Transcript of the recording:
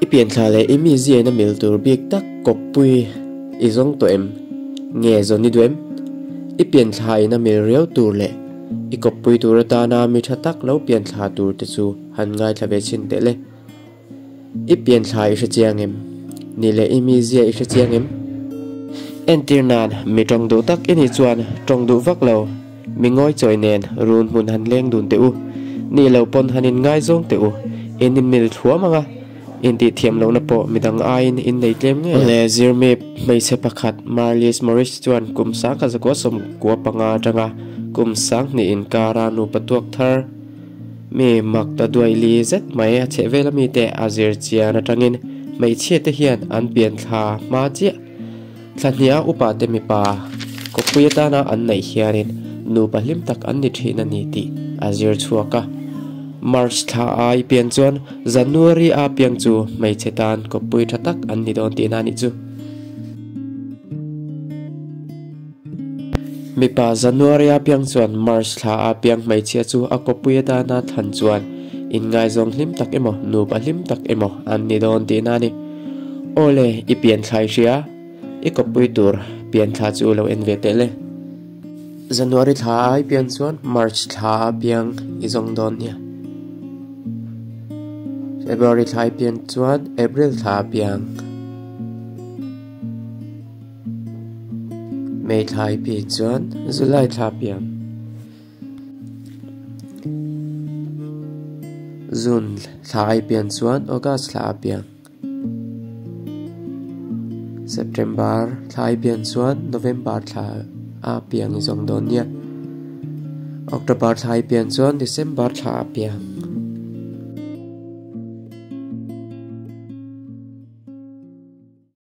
I pianthla leh i mizia in a mil tur bik tak kawppui i zawng tawh em? Nge zawn i duh em? I pianthla in a mil riau tur leh i kawppui tur atana mi tha tak lo pianthla tur te chu han ngaithla ve chhin teh le. I pianthla i hre chiang em? Ni leh i mizia i hre chiang em? Entir nan, mi tawng duh tak i nih chuan tawng duh vak lo, mi ngawi chawi nen run hmun han leng dun teh u. Nih lo pawn han in ngaizawng teh u, in inmil thuam ang a, intih thiam lohna pawh midang aiin in nei tlem ngei ang. Le zirmi hmeichhe pakhat Marlies Morris chuan kum sangkhat zakua 95 atanga kum 2000 inkara nupa tuak thar, Mi mak ta duai li zet mai a chheh vel ami te a zir chian atangin hmeichhia te hian an pian thla hma chiah. Thla hniha upa te mipa kawppui atana an neih hianin nupa hlim tak an ni thin a ni tih a zir chhuak a. March thla a i pian chuan January a piang chu hmeichhe tan kawppui tha tak an ni dawn tihna a nih chu. Mipa January a piang chuan March thla a piang hmeichhia chu a kawppui atana thlan chuan inngaizawng hlim tak emaw nupa hlim tak emaw an ni dawn tihna a ni. Aw le, i pian thla i hria, i kawppui tur pian thla chu lo en ve teh le. January thla a i pian chuan March thla a piang i zawng dawn nia. February thla i pian chuan April thla a piang. May thla i pi chuan July thla piang. June thla i pian chuan August thla a piang. September thla i pian chuan November thla a piang i zawng dawn nia. October thla i pian chuan December thla a piang.